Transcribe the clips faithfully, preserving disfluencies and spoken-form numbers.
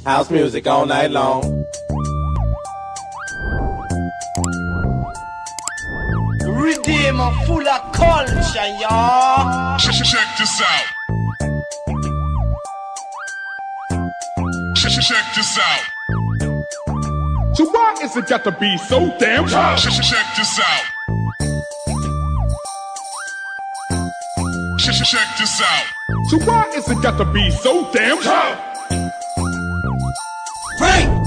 House music all night long. Redeem full of culture, y'all. Check, check this out. Check, check this out. So why is it got to be so damn hard? Check, check this out. Check, check this out. So why is it got to be so damn hard? Frank!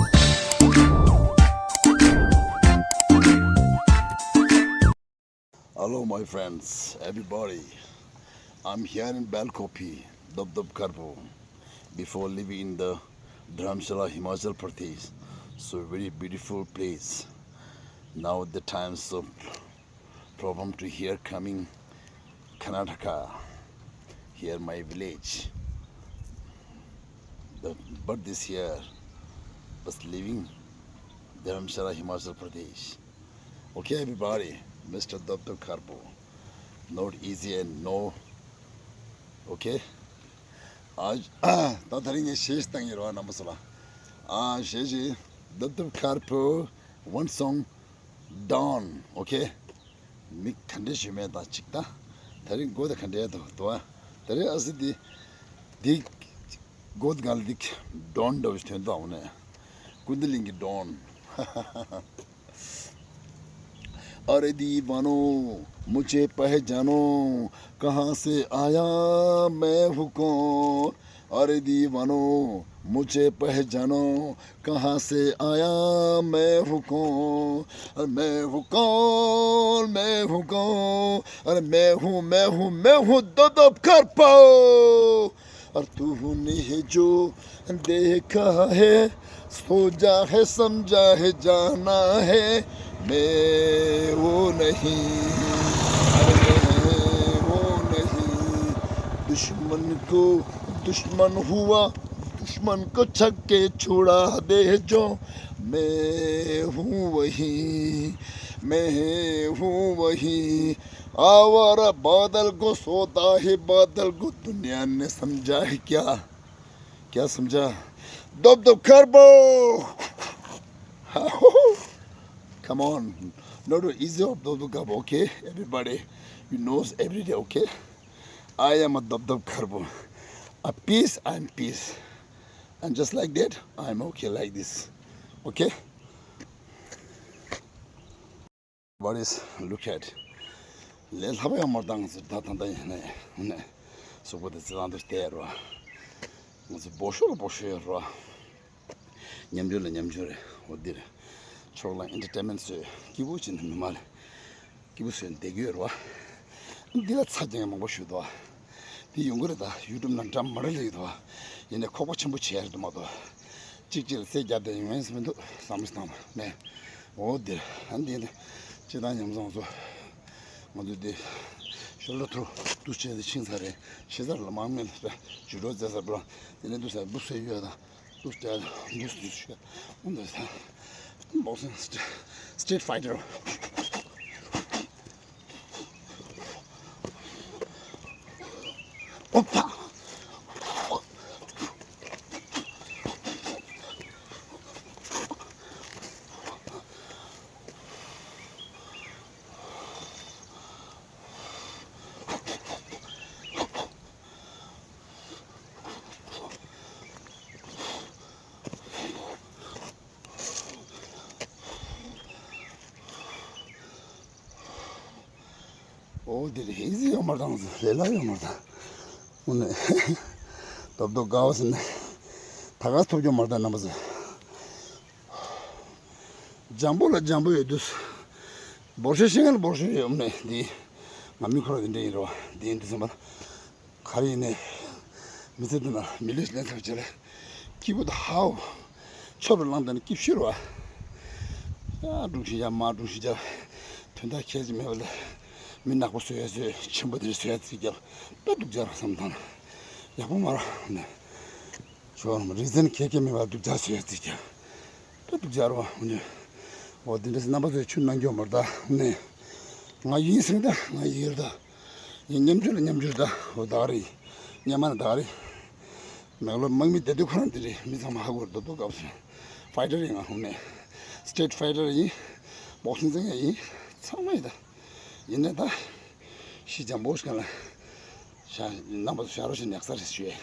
Hello, my friends, everybody. I'm here in Belkopi, Dop Dop Karpo, before living in the Dharamshala, Himachal Pradesh. So very beautiful place. Now the times of problem to here coming Karnataka, here my village. The, but this year was living Dharamshala, Himachal Pradesh. Okay, everybody, Mister Dop Dop Karpo. Not easy and no. Okay. ཨ། ད་དེ་རིང་ངས་གཞས་བཏང་ཡིན་རོགས་རྣམ་པ་ཚོ་ལ། ཨ། གཞས་ཤིག Dop Dop Karpo, one song, Don, okay? མི་ག་འདྲས་ཞུ་མེད་དང་གཅིག་ད། དེ་རིང་གོ་ད་ག་འདྲས་འདུག་འདུག་ཨ། དེ་རིང་ཨ་སི་འདི་འདི་གོ་ད་ག་ལ་འདི་Don འདྲ་བོ་ཞིག་ཐོན་འདུག་ཨ། འོ་ནས་ཀུན་ད་གླིང་གི་Don. अरे दीवानो, मुझे पहचानो, कहाँ से आया, मैं हूँ कौन? अरे दीवानो, मुझे पहचानो, कहाँ से आया, मैं हूँ कौन? अरे मैं हूँ कौन, मैं हूँ कौन? अरे मैं हूँ, मैं हूँ, मैं हूँ दो दो कर पाओ। और तूने जो देखा है, सोचा है, समझा है, जाना है, मैं वो नहीं, अरे मैं वो नहीं। दुश्मन को दुश्मन हुआ, दुश्मन को छक्के छुड़ा दे जो, मैं हूँ वही, मैं हूँ वही। आवारा बादल को सोता है, बादल को दुनिया ने समझा है क्या? क्या समझा? Dop Dop Karpo! Come on. No, no, easy up, Dop Dop Karpo, okay? Everybody, you knows every day, okay? I am a Dop Dop Karpo. A peace, I'm peace. And just like that, I'm okay like this. Okay? What is look at? ལས་སླ་པོ་ཡང་མ་བཏང་ཟེར་ད་ད་ད་ཡིན་ནས་ནས་སུ་པོ་དེ་ཚེ་དང་དུ་བལྟས་རོ། ང་ཚོ་སྦོ་ཤོ་ལ་སྦོ་ཤོ་ཡོད་རོ། ཉམ་ཆུང་ལ་ཉམ་ཆུང་རེད། འོ་འདིར་ཕྱོགས་ལ་ཨེན་ཊར་ཊེན་མེན་ཊི་བཟོས་སྐྱིད་པོ་བྱེད་ནས་མི་མ་ལ་སྐྱིད་པོ་བཟོས་བསྡད་ཀྱི་ཡོད་རོ། འདི་ལ་ཚ་རྒྱང་མང་པོ་ཞུ་དོ། འདི་ཡོང་གི་རེད་ད། ཡུ་ཊུབ་ནང་འགྲམ་མ་རེད་ལེགས་དོ། ཡིན་ནས་ཁོག་པ་ཆེན་པོ་བྱས་རེད་དོ་མ་གཏོགས། གཅིག་གཅིག་ལ་རྩེད་རྒྱབ་བསྡད་ཡོང་ཡས་མི་འདུག་བསམ་བློ་བཏང་བ་ནས། འོ་འདིར་ཨ་འདི་འདི་སྤྱི་བཏང་ཉམས་བཟང་ཚོ། ང་ཚོ་འདི་ཤོ་ལོ་ཐུ་ཏུ་བྱས་ཏེ་ཕྱིན་ཚར་རེད། ཕྱི་ཚར་ལ་མང་མེད་ལ་ཇུ་ལོ་རྩེ་ས་པུ་རང་དེ་ནས་འདུག་ས་འབུ་སེ་ཡོད་དང་འདུག་སྟེ་འདུག་སེ་ཤོད་འོ་འདུག་ས་བོག་སིང་སི་ཊི་རེཊ་ཕའི་ཊར། ཨོ་པ། ཨོ་དེ་རེད། ཧེ་ཟི་ཡོད་མ་རེད་དང་ལས་སླ་ཡོད་མ་རེད་དང་། དངོས་གནས་རྡོབ་རྡོབ་དགའ་བ་ཟེར་ནས་ད་ག་ཐོབ་རྒྱུ་མ་རེད་དང་རྣམ་པ་ཚོ། འཇམ་པོ་ལ་འཇམ་པོ་ཡོད་དུས། འབོར་ཤོས་ཤེས་མཁན་ལ་འབོར་ཤོས་ཡོད་མ་རེད། འདི་ང་མི་ཁོ་ར་འདི་འདྲ་ཡིན་རོ། འདི་ཡིན་དུས་ཙམ་པ་ལ། ག་རེ་ཡིན་ནའི། མི་ཚེ་འདི་ན་མི་ལུས་ལེན་ཐབས་བྱེད་ལ། སྐྱིད་པོ་དང་ཧའོ། ཆོབ་རུ་ལངས་དང་སྐྱིད་ཤོས་ར། ཡ་སྒྲུང་ཞིག་ཡ་མ་སྒྲུང་ཞིག་ཡ། དོན་དག་ཁྱད་ཅིག་མེད་པ་ལ། མི་ནག་པོ་བཟོས་ཡ་བཟོས་ཆེན་པོ་དེ་བཟོས་ཡ་ཚིག་རྒྱབ། ད་སྡུག་ཅག་ར་བསམ་བཏང་ན། ཡག་པོ་མ་ར་ནས། ཞོར་རི་ཟན་ཁྱད་ཁྱད་མེད་པ་སྡུག་ཅག་བཟོས་ཡ་ཚིག་རྒྱབ། ད་སྡུག་ཅག་ར་བ་འོ་ནི། འོ་དེ་འདྲ་སེ་རྣམ་པ་ཚོས་ཆུ་གནང་རྒྱུ་མ་རེད་ད་ནས། ང་ཡིན་སེང་ད་ང་ཡིན་རེད་ད། ཡིན་ཉམ་ཆུང་ལ་ཉམ་ཆུང་རེད་ད། འོ་ད་ག་རེ་ཡིན། ཉམ་མ་ན་ད་ག་རེ། ནང་ལོགས་དམག་མི་བསྡད་དུས་ཁོ་རང་དེ་རེད། མི་ཚང་མ་ཧ་གོ་རེད། རྡོ་རྡོ་སྐབས་སུ་ཕའི་ཊར་ཡིན། ང་ཧོ་མེ་སི་ཊེ་ཊི་ཕའི་ཊར་ཡིན། བོག་སིང་རྩེད་མཁན་ཡིན། ཚང་མ་ཡིན་ད། ཡིན་ནའི་ད་ཤི་འཇམ་པོ་ཞིག་ག་ལ་ཤ་རྣམ་པ་ཚོ་ཤ་རོ་ཞིག་ཉག་ས་རེད་ཞུ་ཡས།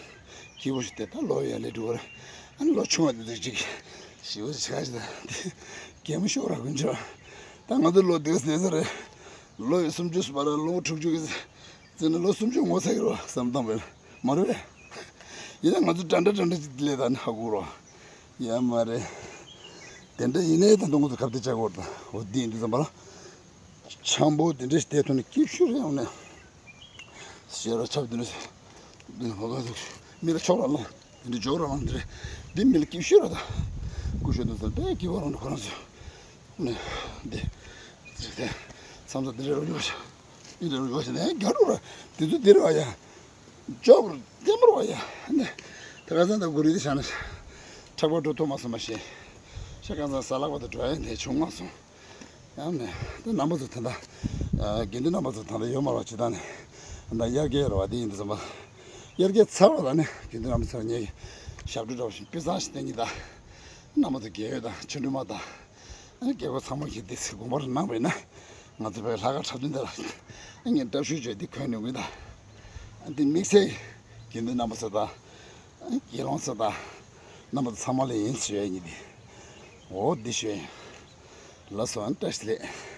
སྐྱིད་པོ་ཞིག་དེ་ད་ལོ་ཡར་ལས་འགྲོ་གི་རེད། ཨ་ནི་ལོ་ཆུང་བ་དེ་ཚོ་ཅིག་ཞི་བ་ཞིག་ཆགས་ཞིག་ད་དེ་གད་མོ་ཤོར་ར་ཀུན་ཆོ། ད་ང་ཚོ་ལོ་དེ་ག་ཟེ་ས་རེད། ལོ་ཡི་སུམ་ཅུ་སུ་བ་ར་ལོ་ངོ་དྲུག་ཅུ་གི་ཟེར་ན་ལོ་སུམ་ཅུ་ངོ་ཚ་གི་རོ་བསམ་བཏང་བས་མ་རེད་པས། ཡིན་ན་ང་ཚོ་འདྲ་འདྲ་འདྲ་འདྲ་ཅིག་ལས་ད་ནི་ཧ་གོ་རོ། ཡ་མ་རེད། དེ་འདྲ་ཡིན་ནའི་ད་དུང་ང་ཚོ་ཁ་གཏད་བཅག་གི་ཡོད་རེད་ད། འོ་འདི་ཡིན་དུས་ཙམ་པ་ལ། འཆམ་པོ་དེ་འདྲ་ཞིག་བལྟས་ཐུབ་ན་སྐྱིད་ཤོས་རེད་ཡང་ནས། ཞེ་ར་ཆབ་དེ་འདྲ་ཞིག་འདི་ཧོ་ག་ཟིག་མི་ལ་ཆོག་ར་ལ། དེ་འདྲ་འཇོག་ར་ལ་འདི་རེད། འདི་མི་ལ་སྐྱིད་ཤོས་རེད་ད། སྐུ་ཞབས་འདི་ཚོ་དཔེ་སྐྱིད་པོ་རང་འདུག་ཁོ་རང་ཚོ། ནས་འདི་ཅིག་དེ་མཚམས་མཚམས་འདི་རེད་རོ་ཡོད་ཤག་འདི་རེད་རོ་ཡོད་ཤག་ནས་རྒྱ་རུ་ར་དེ་ཚོ་འདི་རེད་བ་ཡ། འཇོག་ར་ལྟད་མོ་ར་བ་ཡ། ནས་དེ་ག་ཚང་ད་གུ་རི་དེ་བྱ་ན་ཁྲག་པ་འགྲོ་ཐུབ་མ་སོང་མ་ཤེས། ཤ་གང་ཚང་ས་ལག་པ་དེ་འགྲོ་ཡ་ནས་བྱུང་མ་སོང་། ཡང་ནས་ད་རྣམ་པ་ཚོ་ད་ལྟ་ཨ་དགེ་འདུན་རྣམ་པ་ཚོ་ད་ལྟ་ཡོད་མ་རེད་བ། ཅི་ད་ནས་ད་དབྱར་ཁའི་རེད་བ། དེ་ཡིན་དུས་ཙམ་པ་དབྱར་ཁའི་ཚར་བ་ད་ནས་དགེ་འདུན་རྣམ་པ་ཚོ་ངས་ཞབས་བྲོ་འདྲ་བ་ཞིག་དཔེ་བཟང་ཞིག་བསྟན་གྱི་ད། རྣམ་པ་ཚོ་རྒས་ཡོལ་དང་ཆོ་འཕྲུལ་མ་དང་། ཨ་ནི་རྒད་པོ་ཚང་མ་གིས་འདི་ཚེ་དགོངས་པར་གནང་བས་ན། ང་ཚོ་བའི་ལྷ་ཁང་འཁྲབ་སྟོན་འདི་ལ་ངས་འདྲ་བཤུས་བྱས་འདི་གོན་ནས་འོང་གི་ད། ཨ་འདི་དམིགས་བསལ་དགེ་འདུན་རྣམ་པ་ཚོ་དང་། ཨ་དགེ་སློང་ཚོ་དང་། རྣམ་པ་ཚོ་ཚང་མ་ལ་ཡིན་ཞུ་ཡ་ཡིན་འདི། འོ་འདི་ཞུ་ཡ་ཡིན། ལགས་སོ། ཨ་བཀྲ་ཤིས་བདེ་ལེགས།